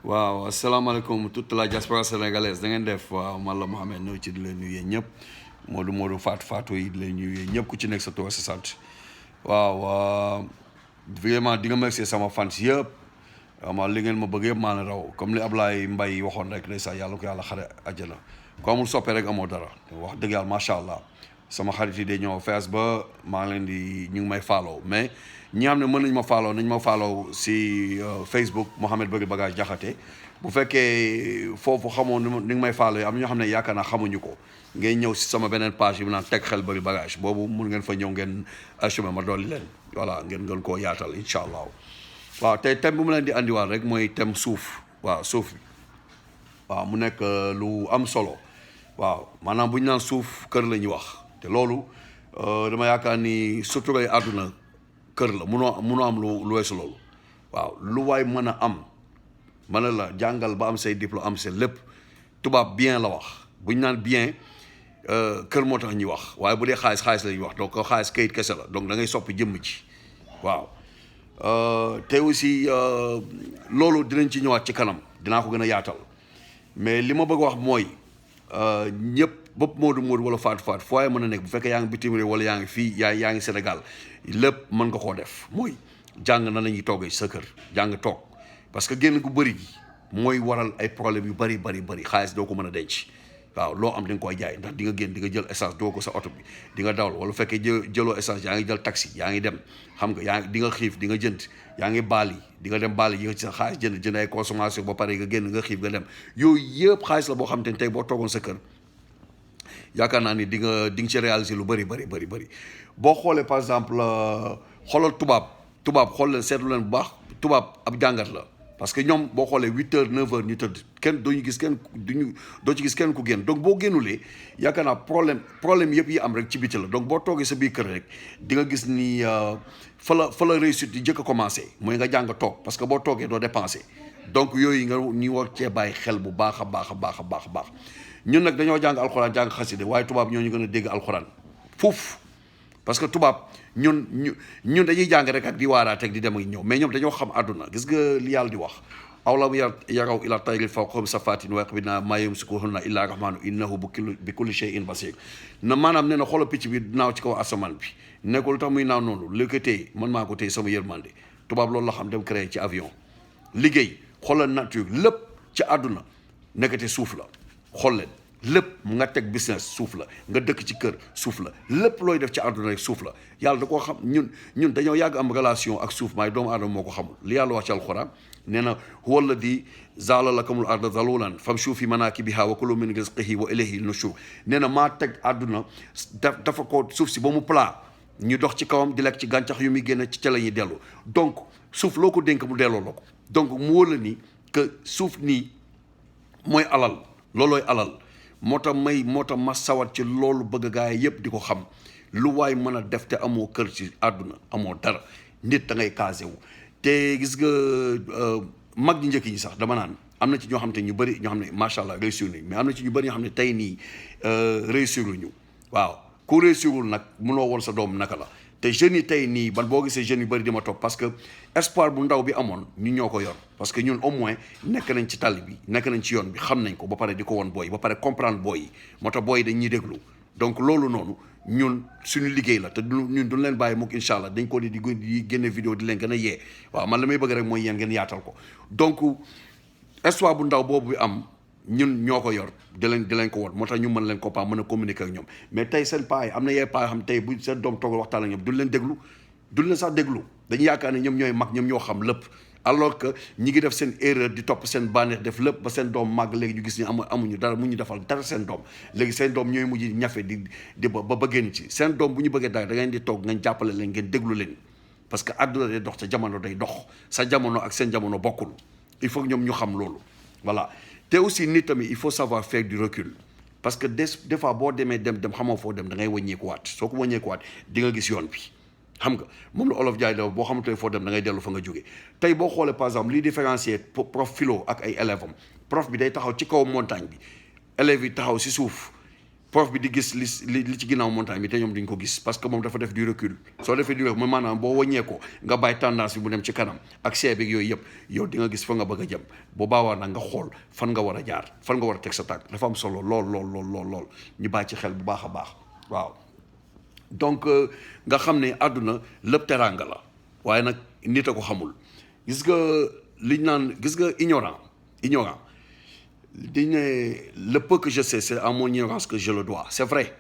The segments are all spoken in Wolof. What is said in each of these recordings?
waaw asalaamaaleykum toute la diaspora sénégalaise da ngeen def waaw man la Mohamed ñëw ci di leen nuyu yéen ñëpp Modou Fatou yi di leen nuyu yéen ñëpp ku ci nekk sa tur sa sant waaw vraiment di nga remercier sama fans yëpp vraiment li ngeen ma bëgg yëpp maa la raw comme li Ablaye Mbaye waxoon rek ndeysaan yàlla ko yàlla xare àjjana ku amul soppe rek amoo dara wax dëgg yàlla macha allah sama xarit yi de ñëw fees ba maa ngi leen di ñu ngi may follow mais ñi xam ne mën nañ ma follow nañ ma follow si Facebook Mohamed Bëgg Bagage Jaxate bu fekkee foofu xamoo ni nga may follow am ñoo xam ne yaakaar naa xamuñu ko ngeen ñëw si sama beneen page yi mu naan Teg Xel Bëgg Bagage boobu mun ngeen fa ñëw ngeen assumé ma dolli leen voilà ngeen gën koo yaatal incha allah waaw tey thème bu mu leen di andiwaat rek mooy thème suuf waaw suuf bi waaw mu nekk lu am solo waaw maanaam bu ñu naan suuf kër la ñuy wax te loolu dama yaakaar ni surtout ay àdduna kër la munoo am lu weesu loolu waaw lu waay mën a am mën la jàngal ba am say diplôme am say lépp tubaab bien la wax bu ñu naan bien kër moo tax ñuy wax waaye bu dee xaalis la ñuy wax donc xaalis kayit kese la donc da ngay soppi jëmm ci waaw te aussi loolu dinañ ci ñëwaat ci kanam dinaa ko gën a yaatal mais li ma bëgg wax mooy ñëpp bopp Modou wala Fatou foo mën a nekk bu fekkee yaa ngi bitim réew wala yaa ngi fii yaa ngi Sénégal lépp mën nga koo def mooy jàng na la ñuy toogee sa kër jàng toog parce que génn gu bëri gi mooy waral ay problème yu bëri xaalis doo ko mën a denc waaw loo am di nga koy jaay ndax di nga génn di nga jël essence doo ko sa oto bi di nga dawal wala fekkee jëloo essence yaa ngi jël taxi yaa ngi dem xam nga yaa ngi di nga xiif di nga jënd yaa ngi baali di nga dem baali yi nga ci sa xaalis jënd ay consommation ba pare nga génn nga xiif nga dem yooyu yëpp xaalis la boo xam te ne tey boo toogoon sa kër yaakaar naa ni di nga ci réaliser lu bëri boo xoolee par exemple xoolal tubaab xool leen seetlu leen bu baax tubaab ab jàngat la parce que ñoom boo xoolee 8h 9h ñu tëdd kenn doo ci gis kenn ku génn donc boo génnulee yaakaar naa problème yëpp yi am rek ci biti la donc boo toogee sa biir kër rek di nga gis ni fa la réussite di njëkk a commencé mooy nga jàng toog parce que boo toogee doo dépensé donc yooyu ñu war cee bàyyi xel bu baax a baax ñun nag dañoo jàng alxuraan jàng xaside waaye tubaab ñoo ñu gën a dégg alxuraan foofu parce que tubaab ñun dañuy jàng rek ak di waaraate ak di dem ak ñëw mais ñoom dañoo xam àdduna gis nga li yàlla di wax awlam yaraw ila tayri fawqahum safatin wa yaqbidna ma yumsikuhunna illa rahmanu innahu bi kulli shay'in basir na maanaam nee na xoolal picc bi naaw ci kaw asamaan bi ne ko lu tax muy naaw noonu li ko téye man maa ko téye sama yërmande tubaab loolu la xam dem créé ci avion liggéey xoolal nature lépp ci àdduna nekkate suuf la xool leen lépp mu nga teg business suuf la nga dëkk ci kër suuf la lépp looy def ci àdduna rek suuf la yàlla da koo xam ñun dañoo yàgg am relation ak suuf maay doomu aadama moo ko xamul li yàlla wax ci alxuraan nee na huwa alladi zaala lakumul arda zalulan famshu fi manakibiha wa kulu min rizqihi wa ilayhi nushur nee na maa teg àdduna dafa ko suuf si ba mu plat ñu dox ci kawam di lekk ci gàncax yu muy génne ci ca la ñuy dellu donc suuf loo ko dénk mu delloo la ko donc mu wóor la ni que suuf nii mooy alal loolooy alal moo tax ma sawat ci loolu bëgg gaa yi yëpp di ko xam lu waay mën a def te amoo kër ci àdduna amoo dara nit da ngay casé wu te gis nga mag ñi njëkk ñi sax dama naan am na ci ñoo xam te ñu bëri ñoo xam ne macha allah réussir nañ mais am na ci ñu bëri ñoo xam ne tey nii réussir ñu waaw ku réussirul nag mënoo woon sa doom naka la te jeunes yi tey nii ban boo gisee jeunes yu bëri di ma topp parce que espoir bu ndaw bi amoon ñu ñoo ko yor parce que ñun au moins nekk nañ ci tali bi nekk nañ ci yoon bi xam nañ ko ba pare di ko woon booy ba pare comprendre booy yi moo tax booy yi dañ ñuy déglu donc loolu noonu ñun suñu liggéey la te ñun duñ leen bàyyi mukk incha allah dañ ko di génne vidéo di leen gën a yee waaw man la may bëgg rek mooy yéen ngeen yaatal ko donc espoir bu ndaw boobu bi am ñun ñoo ko yor di leen ko woon moo tax ñu mën leen ko paa mën a communiquer ak ñoom mais tey seen paa yi am na yee paa yoo xam tey bu seen doom toogal waxtaan ak ñoom duñ leen déglu duñ leen sax déglu dañu yaakaar ne ñoom ñooy mag ñoom ñoo xam lépp alors que ñi ngi def seen erreur di topp seen bànneex def lépp ba seen doom màgg léegi ñu gis ni amuñu dara mu ñu defal dara seen doom léegi seen doom ñooy mujj ñafe di ba génn ci seen doom bu ñu bëggee dara da ngeen di toog ngeen jàppale leen ngeen déglu leen parce que àdduna day dox sa jamono day dox sa jamono ak seen jamono bokkul il faut que ñoom ñu xam loolu voilà te aussi nit tamit il faut savoir faire du recul parce que des fois boo demee dem xamoo foo dem da ngay wàññeekuwaat soo ko wàññeekuwaat di nga gis yoon bi xam nga moom la olof jaay daw boo xamante foo dem da ngay dellu fa nga jóge tey boo xoolee par exemple liy différencier prof philo ak ay élèves am prof bi day taxaw ci kaw montagne bi élèves yi taxaw si suuf prof bi di gis li ci ginnaaw montagne bi te ñoom duñ ko gis parce que moom dafa def du recul soo defee du recul mooy maanaam boo wàññee ko nga bàyyi tendance bi mu dem ci kanam ak see beeg yooyu yëpp yow di nga gis fa nga bëgg a jëm bu baawaa nag nga xool fan nga war a jaar fan nga war a teg sa tànk dafa am solo lool ñu bàyyi ci xel bu baax a baax waaw donc nga xam ne àdduna lépp teraanga la waaye nag nit a ko xamul gis nga liñ naan gis nga ignorant di ne le peu que je sais c'est à mon ignorance que je le dois c'est vrai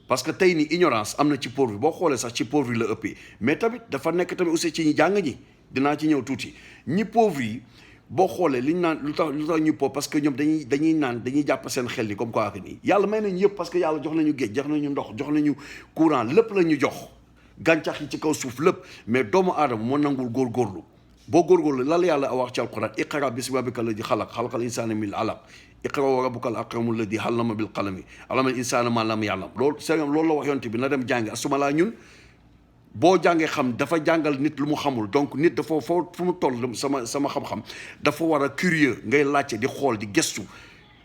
parce que tey ni ignorance am na ci pauvre bi boo xoolee sax ci pauvre yi la ëppee mais tamit dafa nekk tamit aussi ci ñi jàng ñi dinaa ci ñëw tuuti ñi pauvre yi boo xoolee liñ naan lu tax ñu pauvre parce que ñoom dañuy jàpp seen xel ni comme quoi que nii yàlla may nañu yëpp parce que yàlla jox nañu géej jox nañu ndox jox nañu courant lépp la ñu jox gàncax yi ci kaw suuf lépp mais doomu aadama moo nangul góorgóorlu boo góorgóorlu lan la yàlla wax ci alquran iqra bismi rabbika alladi xalaqal insaana min alaq iqra wa rabbukal akramu alladi allama bil qalami allamal insaana ma lam ya'lam loolu la wax yonte bi na dem jàngi asuma laa ñun boo jàngee xam dafa jàngal nit lu mu xamul donc nit dafa foo fu mu toll sama xam-xam dafa war a curieux ngay laajte di xool di gëstu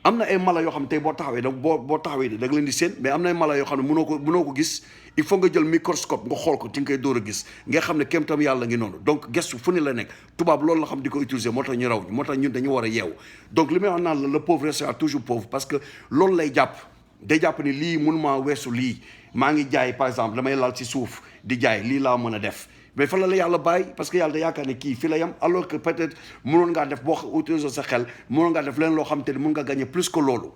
am na ay mala yoo xam ne tey boo taxawee da nga leen di seen mais am na ay mala yoo xam ne mënoo ko gis il faut nga jël microscope nga xool ko ti nga koy door a gis nga xam ne kem tam yàlla ngi noonu donc gestu fu ne la nekk tubaab loolu la xam di ko utiliser moo tax ñu raw moo tax ñun dañu war a yeewu donc li may wax naan la le pauvre restera toujours pauvre parce que loolu lay jàpp day jàpp ni lii mënu maa weesu lii maa ngi jaay par exemple damay lal ci suuf di jaay lii laa mën a def mais fa la yàlla bàyyi parce que yàlla da yaakaar ne kii fi la yam alors que peut-être mënoon ngaa def boo utiliser sa xel mënoon ngaa def leen loo xam te ne mën nga gagner plus que loolu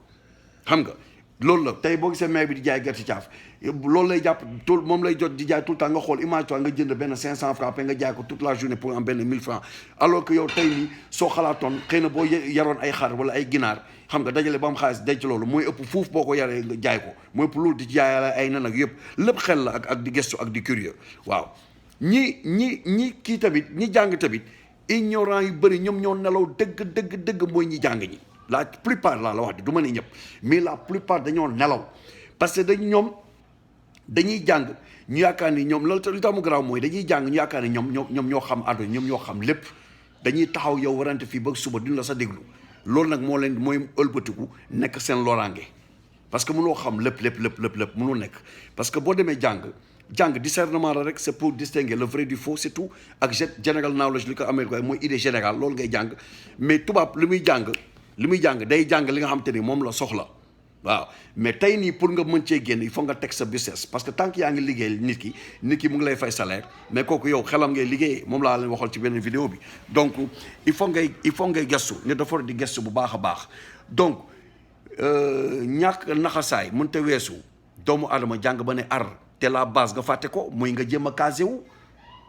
xam nga loolu la tey boo gisee maire bi di jaay gerte caaf loolu lay jàpp tout moom lay jot di jaay tout le temps nga xool image toi nga jënd benn 500 francs après nga jaay ko toute la journée pour am benn 1000 francs alors que yow tey nii soo xalaatoon xëy na boo yaroon ay xar wala ay ginaar xam nga dajale ba am xaalis denc loolu mooy ëpp fuuf boo ko yaree nga jaay ko mooy ëpp loolu di jaayale ay nan ak yëpp lépp xel la ak di gestu ak di curieux waaw ñi kii tamit ñi jàng tamit ignorant yu bëri ñoom ñoo nelaw dëgg mooy ñi jàng ñi la plupart laa la wax de du ma ne ñëpp mais la plupart dañoo nelaw parce que dañuy jàng ñu yaakaar ni ñoom loolu lu tax mu garaaw mooy dañuy jàng ñu yaakaar ni ñoom ñoo xam àdduna ñoom ñoo xam lépp dañuy taxaw yow warante fii ba suba duñ la sa déglu loolu nag mooy ëlbatiku nekk seen loraange parce que mënoo xam lépp mënoo nekk parce que boo demee jàng discernement la rek c'est pour distinguer le vrai du faux c'est tout ak general knowledge li ko amee ko mooy idée générale loolu ngay jàng mais tubaab li muy jàng day jàng li nga xam te ni moom la soxla waaw mais tey nii pour nga mën cee génn il faut nga teg sa business parce que tant que yaa ngi liggéey nit ki mu ngi lay fay salaire mais kooku yow xelam ngay liggéeyee moom laa leen waxoon ci benn vidéo bi donc il faut ngay gestu nit dafa war di gestu bu baax a baax donc ñàkk naxasaay mënta weesu doomu aadama jàng ba ne ar te la base nga fàtte ko muy nga jéem a casé wu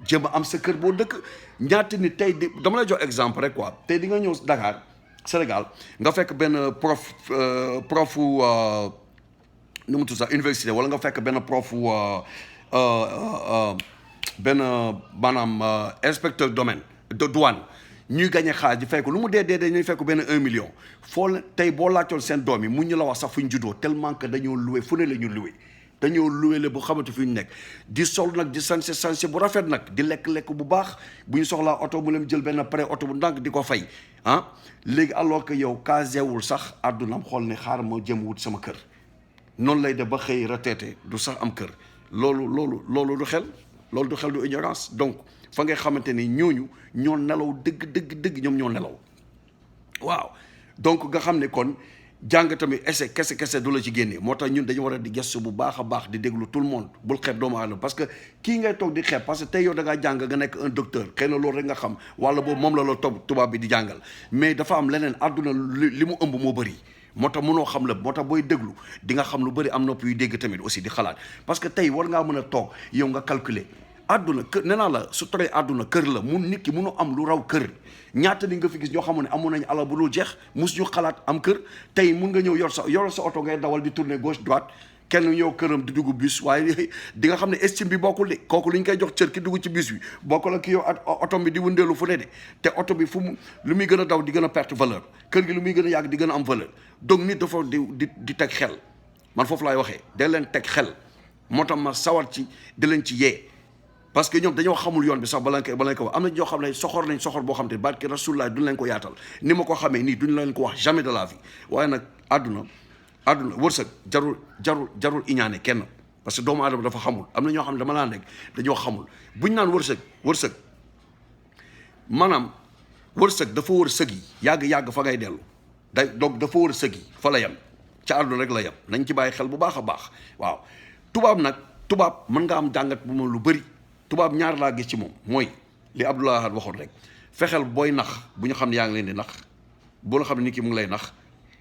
jéem a am sa kër boo dëkk ñaata nit tey dama lay jox exemple rek quoi tey di nga ñëw Dakar Sénégal nga fekk benn profu nu mu tudd sax université wala nga fekk benn profu benn maanaam inspecteur douane ñuy gagné xaalis di fekk lu mu dee ñuy fekk benn 1 million foo tey boo laajtoon seen doom yi mu ñu la wax sax fu ñu juddoo tellement que dañoo loué fu ne la ñu loué dañoo loué la bu xamante fi ñu nekk di sol nag di sanse bu rafet nag di lekk bu baax bu ñu soxlaa oto mu leen jël benn prêt oto bu ndànk di ko fay léegi alors que yow casewul sax àddunaam xool ne xaar ma jëm wut sama kër noonu lay def ba xëy retraité du sax am kër loolu du xel du ignorance donc fa ngay xamante ni ñooñu ñoo nelaw dëgg ñoom ñoo nelaw waaw donc nga xam ne kon jàng tamit kese du la ci génnee moo tax ñun dañu war a di gestu bu baax a baax di déglu tout le monde bul xeeb doomu aadama parce que kii ngay toog di xeeb parce que tey yow da ngaa jàng nga nekk un docteur xëy na loolu rek nga xam wala boobu moom la tubaab bi di jàngal mais dafa am leneen àdduna li mu ëmb moo bëri moo tax mënoo xam lépp moo tax booy déglu di nga xam lu bëri am nopp yu dégg tamit aussi di xalaat parce que tey war ngaa mën a toog yow nga calculer àdduna kër nee naa la su toree àdduna kër la nit ki mënu am lu raw kër ñaata ni nga fi gis ñoo xamoon ne amoon nañu alal bu dul jeex mus ñu xalaat am kër tey mun nga ñëw yor sa oto ngay dawal di tourner gauche droite kenn ñëw këram di dugg bus waaye di nga xam ne estime bi bokkul de kooku li ñu koy jox cër ki dugg ci bus bi bokkul ak ki yow oto bi di wëndeelu fu ne de te oto bi lu muy gën a daw di gën a perte valeur kër gi lu muy gën a yàgg di gën a am valeur donc nit dafa di teg xel man foofu laay waxee day leen teg xel moo tax ma sawar ci di leen ci yee parce que ñoom dañoo xamul yoon bi sax bala nga ko wax am na ñoo xam ne soxor boo xam te barke Rasulullah duñ leen ko yaatal ni ma ko xamee nii duñ leen ko wax jamais de la vie waaye nag àdduna àdduna wërsëg jarul iñaane kenn parce que doomu aadama dafa xamul am na ñoo xam ne dama laa nekk dañoo xamul buñ naan wërsëg maanaam wërsëg dafa wër sëg yi yàgg fa ngay dellu donc dafa wër sëg yi fa la yem ca àdduna rek la yem nañ ci bàyyi xel bu baax a baax waaw tubaab mën nga am jàngat bu moom lu bëri tubaab ñaar laa gis ci moom mooy li Abdoulaye Wade waxoon rek fexeel booy nax bu ñu xam ne yaa ngi leen di nax bu la xam ne nit ki mu ngi lay nax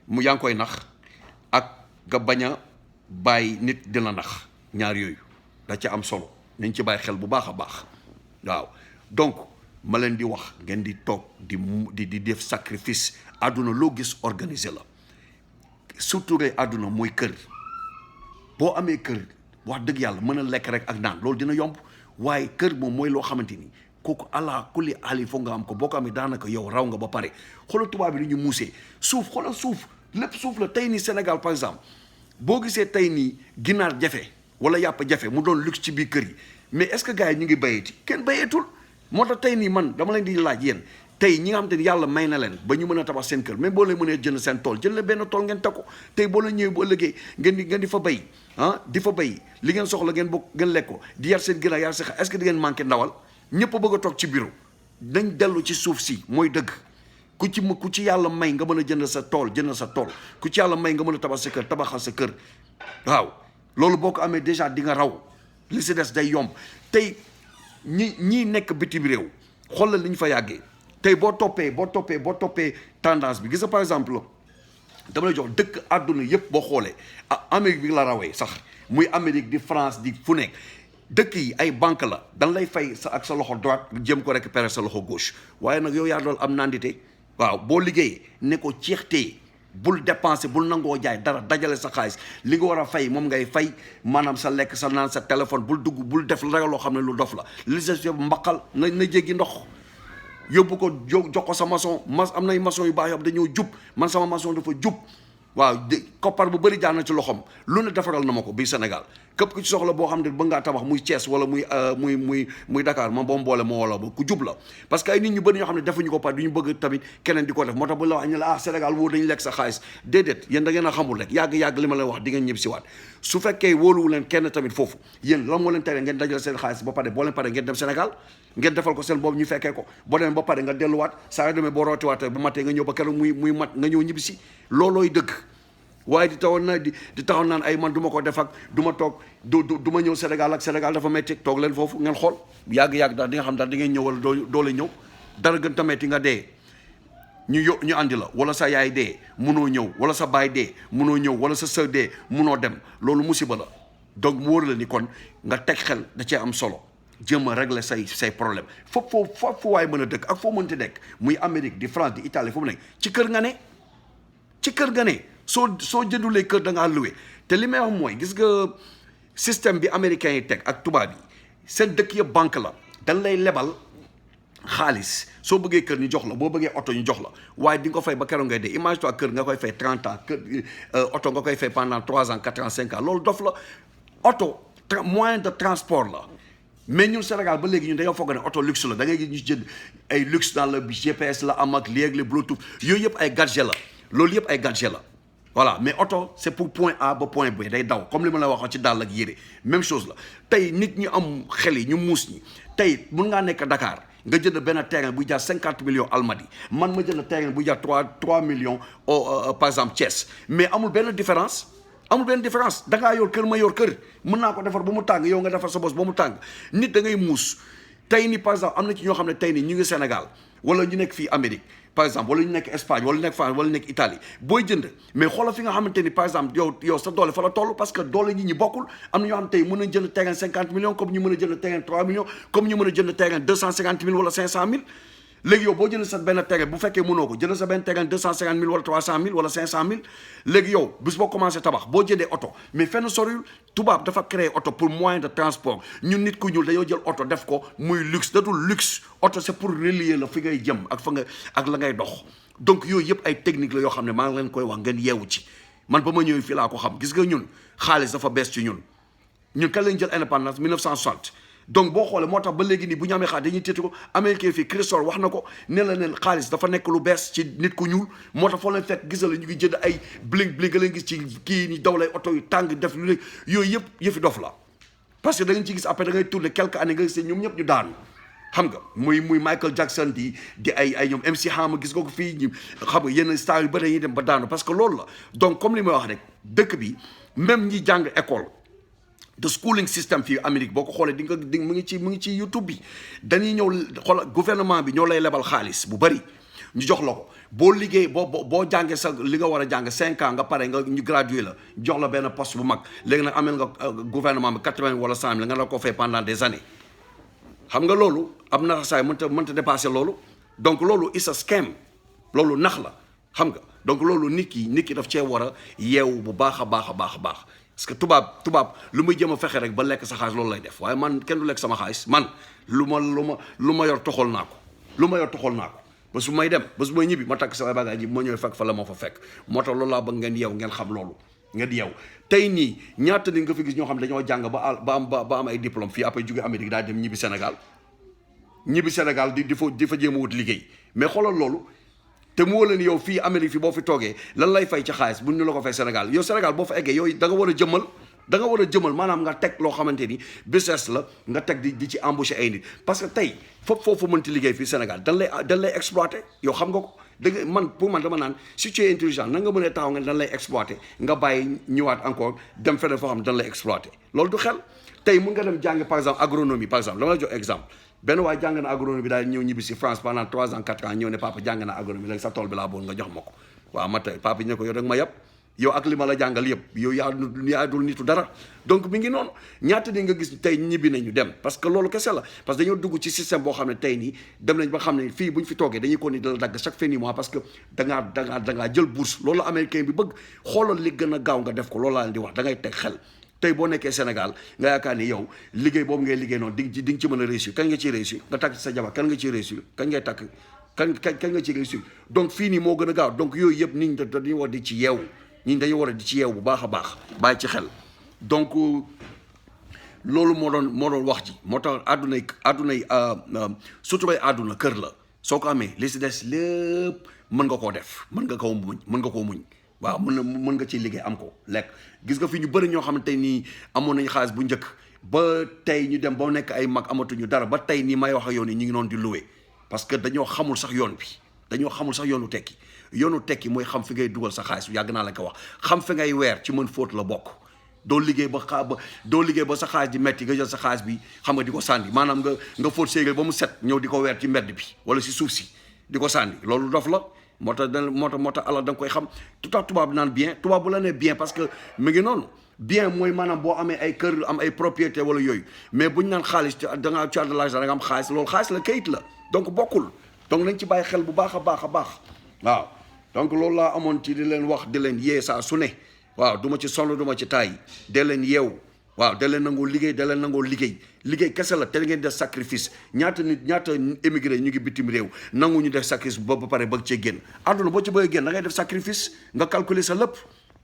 yaa ngi koy nax ak nga bañ a bàyyi nit dina nax ñaar yooyu da ca am solo nañ ci bàyyi xel bu baax a baax waaw donc ma leen di wax ngeen di toog di def sacrifice àdduna loo gis organisé la surtout rek àdduna mooy kër boo amee kër wax dëgg yàlla mën a lekk rek ak naan loolu dina yomb waaye kër moom mooy loo xamante ni kooku ala kulli ali foog nga am ko boo ko amee daanaka yow raw nga ba pare xoolal tubaab bi ni ñu muusee xoolal suuf lépp suuf la tey nii Sénégal par exemple boo gisee tey nii ginaar jafe wala yàpp jafe mu doon luxe ci biir kër yi mais est-ce que gars yi ñu ngi bayeeti kenn bayeetul moo tax tey nii man dama leen di laaj yéen tey ñi nga xam te ni yàlla may na leen ba ñu mën a tabax seen kër même boo leen mënee jënd seen tool jënd leen benn tool ngeen teg ko tey boo la ñëwee bu ëllëgee ngeen di fa bay di fa bay li ngeen soxla ngeen bokk ngeen lekk ko di yar seen ginaar yar seen est-ce que di ngeen manqué ndawal ñëpp a bëgg a toog ci bureau dañ dellu ci suuf si mooy dëgg ku ci yàlla may nga mën a jënd sa tool ku ci yàlla may nga mën a tabax sa kër tabaxal sa kër waaw loolu boo ko amee déjà di nga raw li si des day yomb tey ñii nekk bitim réew xoolal li ñu fa yàggee tey boo toppee tendance bi gis nga par exemple dama lay jox dëkk àdduna yëpp boo xoolee Amérique bi la rawee sax muy Amérique di France di fu nekk dëkk yi ay banque la dan lay fay ak sa loxo droite jëm ko récupérer sa loxo gauche waaye nag yow yaa doon am nandite waaw boo liggéeyee ne ko ceextee bul dépenser bul nangoo jaay dara dajale sa xaalis li nga war a fay moom ngay fay maanaam sa lekk sa naan sa téléphone bul dugg bul def la loo xam ne lu dof la li sa mbaqal na jéggi ndox yóbbu ko jox ko sa maçon am nay maçon yu baax yoo dañoo jub man sama maçon dafa jub waaw koppar bu bëri jaar na ci loxoom lu ne defaral na ma ko bii Sénégal képp ku ci soxla boo xam ne ba ngaa tabax muy Thiès wala muy Dakar ma boom boole moo wala ba ku jub la parce que ay nit ñu bëri ñoo xam ne defuñu ko par du ñu bëgg tamit keneen di ko def moo tax bu la wax ñu la Sénégal wóor dañu lekk sa xaalis déedéet yéen da ngeen a xamul rek yàgg li ma leen wax di ngeen ñëpp si waat su fekkee wóoluwu leen kenn tamit foofu yéen lan moo leen tere ngeen dajale seen xaalis ba pare boo leen pare ngeen dem Sénégal ngeen defal ko seen boobu ñu fekkee ko boo demee ba pare nga delluwaat saa yoo demee boo rootiwaatee bu matee nga ñëw ba keroog muy mat nga ñëw ñibbi si loolooy dëgg waaye di taxaw naan ay man du ma ko def ak du ma toog du ma ñëw Sénégal ak Sénégal dafa metti toog leen foofu ngeen xool yàgg daal di nga xam daal di ngeen ñëw wala doo la ñëw dara gën ta metti nga dee ñu andi la wala sa yaay dee munoo ñëw wala sa baay dee munoo ñëw wala sa sœur dee munoo dem loolu musiba la donc mu wóor la ni kon nga teg xel da cee am solo jéem a régler say problème foofu waay mën a dëkk ak foo mënti nekk muy Amérique di France di Italie fu mu nekk ci kër nga ne soo jëndulee kër da ngaa loué te li may wax mooy gis nga système bi américain yi teg ak tubaab yi seen dëkk yëpp banque la dañ lay lebal xaalis soo bëggee kër ñu jox la boo bëggee oto ñu jox la waaye di nga ko fay ba keroog ngay dee image toi kër nga koy fay 30 ans kër oto nga koy fay pendant 3 ans 4 ans 5 ans loolu dof la oto moyen de transport la mais ñun Sénégal ba léegi ñun dañoo foog ne oto luxe la da ngay gis ñu jënd ay luxe dans le GPS la am ak léegi Bluetooth yooyu yëpp ay gadget la loolu yëpp ay gadget la voilà mais oto c'est pour point A ba point B day daw comme li ma la waxoon ci dàll ak yére même chose la tey nit ñi am xel yi ñu muus ñi tey mun ngaa nekk Dakar nga jënd benn terrain buy jaar 50 millions Almadies man ma jënd terrain buy jaar 3 millions par exemple Thiès mais amul benn différence da ngaa yor kër ma yor kër mën naa ko defar ba mu tàng yow nga defar sa bos ba mu tàng nit da ngay muus tey ni par exemple am na ci ñoo xam ne tey ni ñu ngi Sénégal wala ñu nekk fii Amérique par exemple wala ñu nekk Espagne wala ñu nekk France wala ñu nekk Italie booy jënd mais xoolal fi nga xamante ni par exemple yow sa doole fa la toll parce que doole nit ñi bokkul am na ñoo xam tey mën nañ jënd terrain 50 millions comme ñu mën a jënd terrain 3 millions comme ñu mën a jënd terrain 250 000 wala 500 000 léegi yow boo jënd sa benn terrain bu fekkee mënoo ko jënd sa benn terrain 250 000 wala 300 000 wala 500 000 léegi yow bis boo commencé tabax boo jëndee oto mais fenn soriwul tubaab dafa créer oto pour moyen de transport ñun nit ku ñuul dañoo jël oto def ko muy luxe datul luxe oto c'est pour relier la fi ngay jëm ak ak la ngay dox donc yooyu yëpp ay technique la yoo xam ne maa ngi leen koy wax ngeen yeewu ci man ba ma ñëwee fii laa ko xam gis nga ñun xaalis dafa bees ci ñun kan lañ jël indépendance 1960 donc boo xoolee moo tax ba léegi nii bu ñu amee xaalis dañuy téeti ko américain fii Chrysler wax na ko ne la neen xaalis dafa nekk lu bees ci nit ku ñuul moo tax foo leen fekk gis la ñu ngi jënd ay bling bling nga leen gis ci kii ni daw lay oto yu tàng def lu ne yooyu yëpp yëfi dof la parce que da ngeen ci gis après da ngay tourner quelques années nga gis ñoom ñëpp ñu daanu xam nga muy Michael Jackson di ay ñoom MC Hammer gis nga ko fii ñu xam nga yenn stars yu bëri dañuy dem ba daanu parce que loolu la donc comme li may wax rek dëkk bi même ñi jàng école the schooling system fii Amérique boo ko xoolee di nga mu ngi ci YouTube bi dañuy ñëw xool gouvernement bi ñoo lay lebal xaalis bu bëri ñu jox la ko boo liggéey boo jàngee sa li nga war a jàng 5 ans nga pare nga ñu gradué la jox la benn poste bu mag léegi nag amel nga gouvernement bi 80 wala 100 000 nga la ko fay pendant des années xam nga loolu am na saay mënta dépasser loolu donc loolu is a scam loolu nax la xam nga donc loolu nit ki daf cee war a yeewu bu baax a baax a baax a baax parce que tubaab lu muy jëm a fexe rek ba lekk sa xaalis loolu lay def waaye man kenn du lekk sama xaalis man lu ma yor toxal naa ko ba su may dem ba su may ñibbi ma takk sama bagage yi ma ñëw fekk fa la ma fa fekk moo tax loolu laa bëgg ngeen yeew ngeen xam loolu ngeen yeew tey nii ñaata ni nga fi gis ñoo xam ne dañoo jàng ba am ay diplôme fii après jóge Amérique daal dem ñibbi Sénégal di fa jéem a wut liggéey mais xoolal loolu te mu wóor leen yow fii Amérique fii boo fi toogee lan lay fay ci xaalis bu ñu la ko fay Sénégal yow Sénégal boo fa eggee yow da nga war a jëmmal maanaam nga teg loo xamante ni business la nga teg di ci embaucher ay nit parce que tey foofu mënti liggéey fii Sénégal dañ lay exploiter yow xam nga ko dëgg man dama naan si tu es intelligent na nga mën a taxaw nga dañ lay exploiter nga bàyyi ñëwaat encore dem feneen foo xam ne dañ lay exploiter loolu du xel tey mun nga dem jàng par exemple agronomie par exemple dama la jox exemple benn waaye jàng na agronomie daal ñëw ñibbi si France pendant 3 ans 4 ans ñëw ne papa jàng na agronomie léegi sa tool bi laa bëgg nga jox ma ko waaw ma tey papa ne ko yow rek ma yëpp yow ak li ma la jàngal yëpp yow yaa dul nitu dara donc mi ngi noonu ñaata di nga gis tey ñibbi nañu dem parce que loolu kese la parce que dañoo dugg ci système boo xam ne tey nii dem nañ ba xam ne fii bu ñu fi toogee dañuy ko ni dala dagg chaque fin du mois parce que da ngaa jël bourse loolu américain bi bëgg xoolal li gën a gaaw nga def ko loolu laa leen di wax da ngay teg xel tey boo nekkee Sénégal nga yaakaar ni yow liggéey boobu ngay liggéey noonu di nga ci mën a réussir kañ nga ciy réussir nga takk sa jabar kan nga ciy réussir kañ ngay takk kañ nga ciy réussir donc fii nii moo gën a gaaw donc yooyu yëpp nit ñi dañuy war di ci yeewu ñi dañu war a di ci yeew bu baax a baax bàyyi ci xel donc loolu moo doon wax ji moo tax àddunay surtout bay àdduna kër la soo ko amee li si des lépp mën nga koo def mën nga koo muñ waaw mën nga ciy liggéey am ko lekk gis nga fi ñu bëri ñoo xamante nii amoon nañu xaalis bu njëkk ba tey ñu dem ba nekk ay mag amatuñu dara ba tey nii may wax ak yoon yi ñu ngi noonu di loué parce que dañoo xamul sax yoon bi dañoo xamul sax yoonu tekki mooy xam fi ngay dugal sa xaalis yàgg naa la ko wax xam fi ngay weer ci mën fóot la bokk doo liggéey ba sa xaalis di metti nga jël sa xaalis bi xam nga di ko sànni maanaam nga fóot séegal ba mu set ñëw di ko weer ci mbedd bi wala si suuf si di ko sànni loolu dof la moo tax alal da nga koy xam tubaab naan bien tubaab bu la nee bien parce que mu ngi noonu bien mooy maanaam boo amee ay kër am ay propriété wala yooyu mais buñ naan xaalis da nga de l'argent da nga am xaalis loolu xaalis la kayit la donc bokkul donc nañ ci bàyyi xel bu baax a baax a baax waaw donc loolu laa amoon ci di leen wax di leen yee saa su ne waaw du ma ci sonn du ma ci taay de leen yeewu waaw da leen nangoo liggéey kese la te ngeen def sacrifice ñaata émigré ñu ngi bitim réew nangu ñu def sacrifice ba pare bëgg cee génn àdduna boo ci bëggee génn da ngay def sacrifice nga calculer sa lépp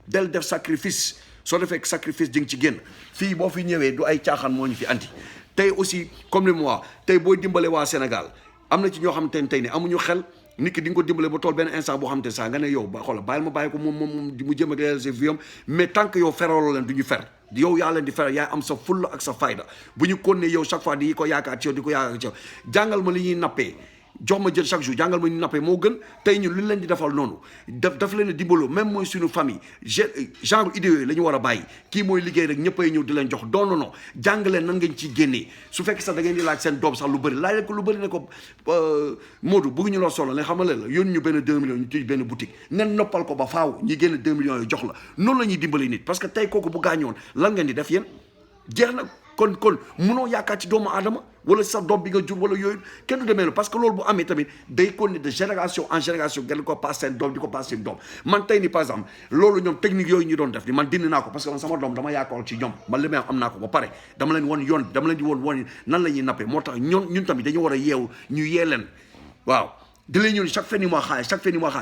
del def sacrifice soo defee sacrifice di nga ci génn fii boo fi ñëwee du ay caaxaan moo ñu fi andi tey aussi comme li mu wax tey booy dimbale waa Sénégal am na ci ñoo xamante ne tey ni amuñu xel nit ki di nga ko dimbale ba tool benn instant boo xamante ne sax nga ne yow ba xoolal bàyyi ko moom mu jëm ak réaliser viam mais tant que yow feraloo leen du ñu fer yow yaa leen di feral yaay am sa fulla ak sa fayda bu ñu kon ne yow chaque fois di ko yaakaar ci yow di ko yaakaar ci yow jàngal ma li ñuy nappee jox ma jël chaque jour jàngal ma ni nappee moo gën tey ñun lu leen di defal noonu daf leen a dimbaloo même mooy suñu famille genre idée yooyu la ñu war a bàyyi kii mooy liggéey rek ñëppay ñëw di leen jox non jàngaleen nan ngeen ciy génnee su fekkee sax da ngeen di laaj seen doom sax lu bëri laaj leen ko lu bëri ne ko Modou bëgg ñu la solo ne xamal la yónni ñu benn 2 millions ñu tëj benn boutique nen noppal ko ba faaw ñi génn 2 millions yu jox la noonu la ñuy dimbali nit parce que tey kooku bu gaañoon lan ngeen di def yéen jeex na kon mënoo yaakaar ci doomu aadama wala sa doom bi nga jur wala yooyu kenn du demee noonu parce que loolu bu amee tamit day continuer de génération en génération ngeen ko passe seen doom di ko passe seen doom man tey ni par exemple loolu ñoom technique yooyu ñu doon def ni man dindi naa ko parce que man sama doom dama yaakaar ci ñoom man li may am naa ko ba pare dama leen won yoon dama leen di woon nan la ñuy nappee moo tax ñun tamit dañu war a yeewu ñu yee leen waaw di leen ñëw chaque fin du mois xaalis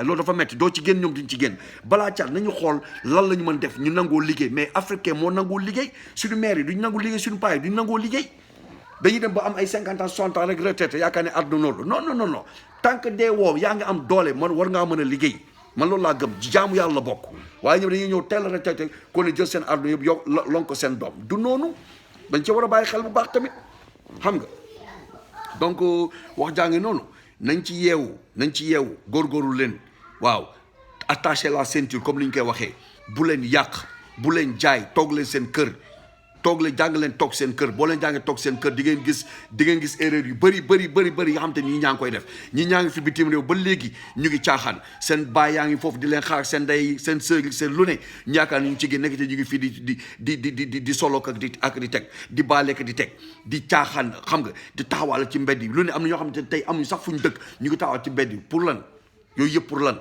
loolu dafa metti doo ci génn ñoom duñ ci génn balaa caat nañu xool lan la ñu mën def ñu nangoo liggéey mais africain moo nangoo liggéey suñu maire yi duñ nangoo liggéey suñu paa yi duñ nangoo liggéey dañuy dem ba am ay 50 ans 60 ans rek retraité yaakaar ne àdduna noonu non tant que dee woo yaa ngi am doole man war ngaa mën a liggéey man loolu laa gëm jaamu yàlla bokk waaye ñoom dañuy ñëw teel a retraité ko ne jël seen àdduna yëpp yow lon ko seen doom du noonu dañ ci war a bàyyi xel bu baax tamit xam nga donc wax jaa ngi noonu nañ ci yeewu góorgóorlu leen waaw attacher la ceinture comme li ñu koy waxee bu leen yàq bu leen jaay toog leen seen kër toog leen jàng leen toog seen kër boo leen jàngee toog seen kër di ngeen gis erreur yu bëri yoo xam te ñi ñaa ngi koy def ñi ñaa ngi fi bitim réew ba léegi ñu ngi caaxaan seen baay yaa ngi foofu di leen xaar seen ndey seen sœur seen lu ne ñu yaakaar ni ñu ci gën nekk te ñu ngi fii di solo ak di teg di baaleek di teg di caaxaan xam nga di taxawal ci mbedd yi lu ne am na ñoo xam te tey amuñu sax fu ñu dëkk ñu ngi taxawal ci mbedd yi pour lan yooyu yëpp pour lan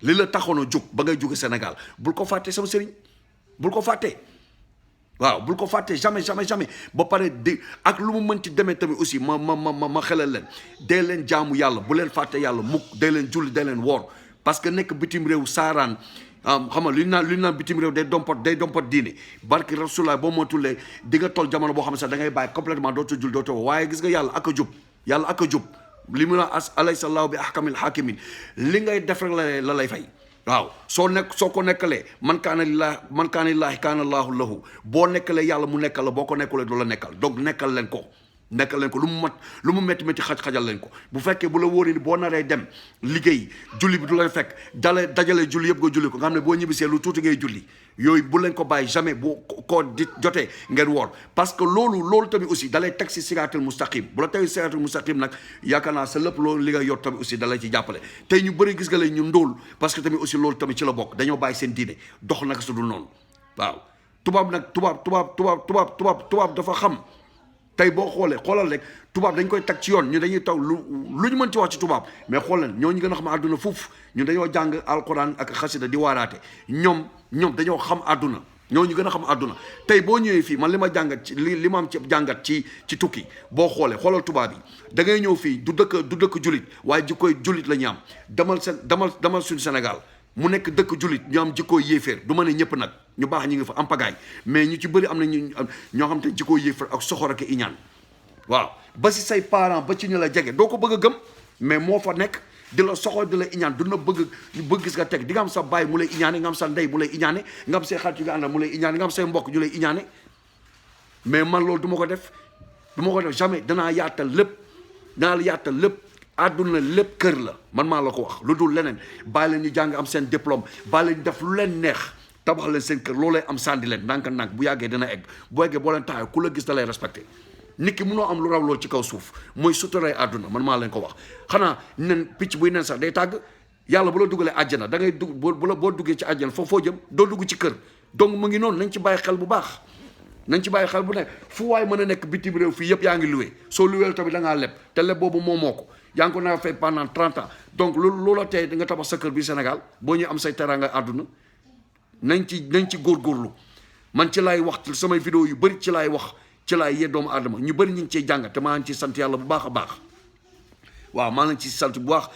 li la taxoon a jóg ba ngay jóge Sénégal bul ko fàtte sama sëriñ bul ko fàtte waaw bul ko fàtte jamais ba pare di ak lu mu mënti demee tamit aussi ma xelal leen dee leen jaamu yàlla bu leen fàtte yàlla mukk dee leen julli dee leen woor parce que nekk bitim réew saaraan xam nga lu ñu naan bitim réew day dompat diine barki Rasulullah boo motulee di nga toll jamono boo xam ne sax da ngay bàyyi complètement dootoo julli dootoo waaye gis nga yàlla ak a jub li mu naan alaysa Allahu bi ahkamil hakimin li ngay def rek la lay fay waaw soo ko nekkalee man kaana lillaahi kaana Allaahu lahu boo nekkalee yàlla mu nekkal la boo ko nekkalee du la nekkal donc nekkal leen ko lu mu métti xajal leen ko bu fekkee bu la wóoree ni boo naree dem liggéey julli bi du lay fekk dajale julli yëpp nga julli ko nga xam ne boo ñibbisee lu tuuti ngay julli yooyu bu leen ko bàyyi jamais bu ko di jotee ngeen woor parce que loolu tamit aussi dalay teg si siraatal mustaqim bu la teg si siraatal mustaqim nag yaakaar naa sa lépp loolu li nga yor tamit aussi dalay ci jàppale tey ñu bëri gis nga leen ñu ndóol parce que tamit aussi loolu tamit ci la bokk dañoo bàyyi seen diine dox naka su dul noonu waaw tubaab dafa xam tey boo xoolal rek tubaab dañ koy teg ci yoon ñu dañuy taw lu ñu mën ci wax ci tubaab mais xoolal ñoo ñu gën a xam àdduna foofu ñun dañoo jàng alquran ak xasida di waaraate ñoom dañoo xam àdduna ñoo ñu gën a xam àdduna tey boo ñëwee fii man li ma jàngat ci li ma am ci jàngat ci tukki boo xoolal tubaab yi da ngay ñëw fii du dëkk jullit waaye jikkoy jullit la ñu am demal suñu Sénégal mu nekk dëkk jullit ñu am jikkoo yéeféer du ma ne ñëpp nag ñu baax ñi ngi fa am pagaay mais ñu ci bëri am na ñoo xam te jikkoo yéeféer ak soxor ak iñaan waaw ba si say parents ba ci ñu la jege doo ko bëgg a gëm mais moo fa nekk di la soxor di la iñaan du na bëgg gis nga teg di nga am sa baay mu lay iñaane nga am sa ndey mu lay iñaane nga am say xarit yu nga àndal mu lay iñaane nga am say mbokk ñu lay iñaane mais man loolu du ma ko def jamais danaa yaatal lépp àdduna lépp kër la man maa la ko wax lu dul leneen bàyyi leen ñu jàng am seen diplôme bàyyi leen def lu leen neex tabax leen seen kër loolay am sànni leen ndànk bu yàggee dina egg bu eggee boo leen taxee ku la gis da lay respecté nit ki mënoo am lu raw loolu ci kaw suuf mooy suturay àdduna man maa leen ko wax xanaa nen picc buy nen sax day tàgg yàlla bu la dugalee àjjana da ngay dugg boo duggee ci àjjana foo jëm doo dugg ci kër donc mu ngi noonu nañ ci bàyyi xel bu baax nañ ci bàyyi xel bu nekk fu waay mën a nekk bitim réew fii yëpp yaa ngi luwee soo luweel tamit da ngaa leb te leb boobu moo ko yaa ngi ko naa fay pendant 30 ans donc loola tey da nga tabax sa kër bi Sénégal boo ñu am say teraanga àdduna nañ ci góorgóorlu man ci laay wax samay vidéo yu bëri ci laay wax ci laay yee doomu aadama ñu bëri ñu ngi ciy jàng te maa ngi ci sant yàlla bu baax a baax waaw maa ngi ci sant bu baax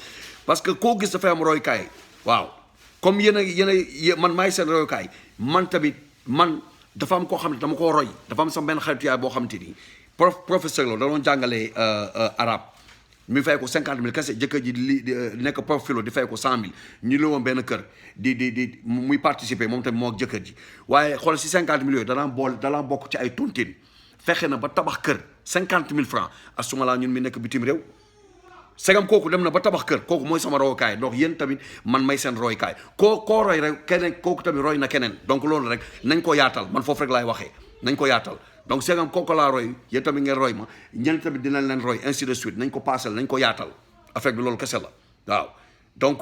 parce que koo gis dafay am roykaay waaw comme yéen man maay seen roykaay man tamit man dafa am koo xam ne dama koo roy dafa am sama benn xaritu yaay boo xamante ni professeur la da doon jàngalee arabe mi fay ko 50 000 kese jëkkër ji nekk prof philo di fay ko 100 000 ñu la woon benn kër di muy participer moom tamit moo ak jëkkër ji waaye xool si 50 000 yooyu danaa bokk ci ay tontine fexe na ba tabax kër 50 000 francs asuma laa ñun mi nekk bitim réew segam kooku dem na ba tabax kër kooku mooy sama roykaay donc yéen tamit man may seen roykaay koo roy rek keneen kooku tamit roy na keneen donc loolu rek nañ ko yaatal man foofu rek laay waxee nañ ko yaatal donc segam kooku laa roy yéen tamit ngeen roy ma ñeneen tamit dinañ leen roy ainsi de suite nañ ko paasal nañ ko yaatal affaire bi loolu kese la waaw donc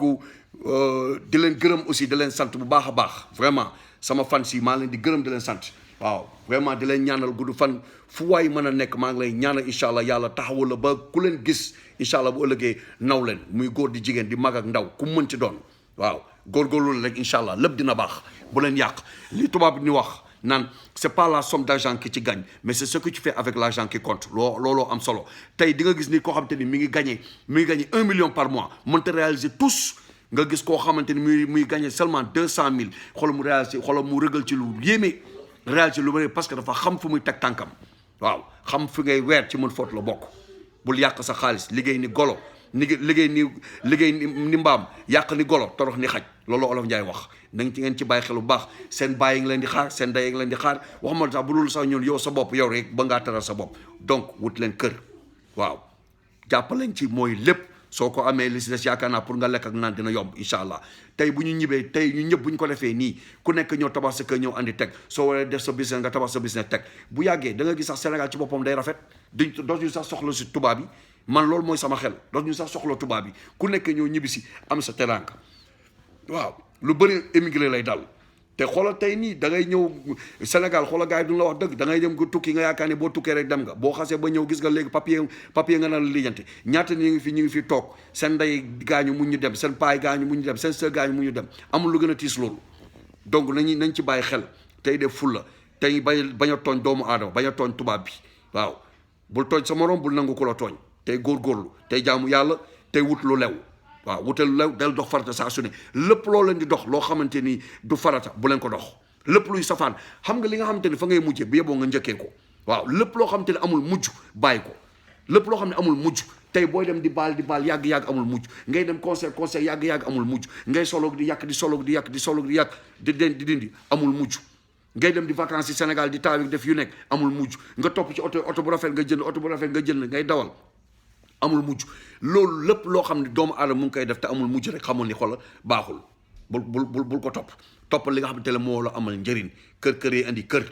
di leen gërëm aussi di leen sant bu baax a baax vraiment sama fan si maa leen di gërëm di leen sant waaw vraiment di leen ñaanal gudd fan fu waay mën a nekk maa ngi lay ñaanal incha allah yàlla taxawul la ba ku leen gis incha allah bu ëllëgee naw leen muy góor di jigéen di mag ak ndaw ku mën ci doon waaw góorgóorlu rek incha allah lépp dina baax bu leen yàq li tubaab ni wax naan c'est pas la somme d'argent qui ci gagne mais c'est ce que tu fais avec l'argent qui compte looloo am solo tey di nga gis ni koo xamante ni mi ngi gagné 1 million par mois mënta réaliser tous nga gis koo xamante ni muy gagné seulement 200 000 xoolal mu réaliser xoolal mu rëgal ci lu yéeme réaliser lu bëri parce que dafa xam fu muy teg tànkam waaw xam fi ngay weer ci mën foot la bokk bul yàq sa xaalis liggéey ni golo liggéey ni mbaam yàq ni golo torox ni xaj loolu olof Njaay wax na ci ngeen ci bàyyi xel bu baax seen bàyyi ngi leen di xaar seen day ngi leen di xaar waxuma sax bu dul sax ñun yow sa bopp yow rek ba ngaa taral sa bopp donc wut leen kër waaw jàppaleen ci mooy lépp soo ko amee li si des yaakaar naa pour nga lekk ak naan dina yomb incha allah tey bu ñu ñibbee tey ñu ñëpp bu ñu ko defee nii ku nekk ñëw tabax sa kër ñëw andi teg soo waree def sa business nga tabax sa business teg bu yàggee da nga gis sax Sénégal ci boppam day rafet dootuñu sax soxla si tubaab yi man loolu mooy sama xel dootuñu sax soxla tubaab yi ku nekk ñëw ñibbi si am sa teraanga waaw lu bëri émigré lay dal te xoolal tey nii da ngay ñëw Sénégal xoolal gars yi duñu la wax dëgg da ngay dem nga tukki nga yaakaar ne boo tukkee rek dem nga boo xasee ba ñëw gis nga léegi papier nga na la lijjanti ñaata ñu ngi fi toog seen ndey gaañu mu ñu dem seen paay gaañu mu ñu dem seen sër gaañu mu ñu dem amul lu gën a tiis loolu donc nañ ci bàyyi xel tey def fulla tey bañ a tooñ doomu aadama bañ a tooñ tubaab bi waaw bul tooñ sa morom bul nangu ku la tooñ tey góorgóorlu tey jaamu yàlla tey wut lu lew waaw wutal lew del dox farata saa su ne lépp loo leen di dox loo xamante ni du farata bu leen ko dox lépp luy safaan xam nga li nga xamante ni fa ngay mujjee bu yeboo nga njëkkee ko waaw lépp loo xamante ni amul mujj bàyyi ko lépp loo xam ne amul mujj tey booy dem di baal yàgg-yàgg amul mujj ngay dem conseil yàgg-yàgg amul mujj ngay soloog di yàq di soloog di yàq di soloog di yàq di dindi amul mujj ngay dem di vacances ci Sénégal di taawi def yu nekk amul mujj nga topp ci oto bu rafet nga jënd oto bu rafet nga jënd ngay dawal amul mujj loolu lépp loo xam ne doomu aadama mu ngi koy def te amul mujj rek xamul ni xoolal baaxul bul ko topp li nga xamante ne moo la amal njëriñ kër yi indi kër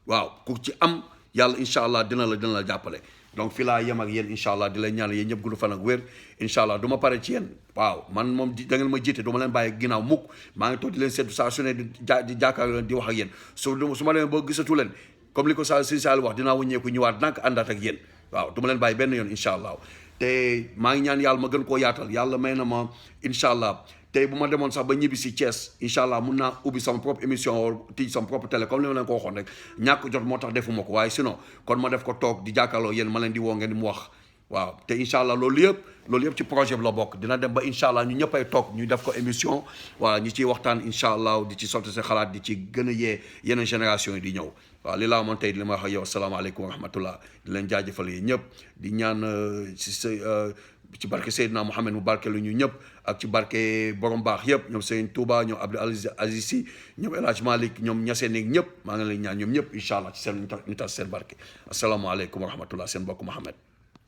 waaw ku ci am yàlla incha allah dina la jàppale donc fii laa yem ak yéen incha allah di leen ñaanal yéen ñëpp gudd fan ak wér incha allah du ma pare ci yéen waaw man moom da ngeen ma jiite du ma leen bàyyi ginnaaw mukk maa ngi toog di leen seetu saa su ne di jàkkaarloo leen di wax ak yéen su ma demee ba gisatu leen comme li ko si Sall wax dinaa wëññeeku ñëwaat nag àndaat ak yéen waaw du ma leen bàyyi benn yoon incha allah te maa ngi ñaan yàlla ma gën koo yaatal yàlla may na ma incha allah tey bu ma demoon sax ba ñibbi si Thiès incha allah mun naa ubbi sama propre émission tij sama propre télé comme li ma leen ko waxoon rek ñàkk jot moo tax defuma ko waaye sinon kon ma def ko toog di jàkkaarloo yéen ma leen di woo ngeen di mu wax waaw te incha allah loolu yëpp ci projet bi la bokk dina dem ba incha allah ñu ñëppay toog ñu def ko émission voilà ñu ciy waxtaan incha allah di ci sotti sa xalaat di ci gën a yee yeneen génération yi di ñëw waaw li laa moon tey li ma wax ak yow asalaamaaleykum wa rahmatullah di leen jaajëfal yi ñëpp di ñaan ci barke Seydina Mouhamed mu barke lu ñu ñëpp ak ci barke borom baax yëpp ñoom Serigne Touba ñoom Abdou Aziz Sy ñoom El Hadj Malick ñoom Niassène ak ñëpp maa ngi leen ñaan ñoom ñëpp incha allah ci seen ñu tas seen barke asalaamaaleykum wa rahmatullah seen mbokk Mouhamed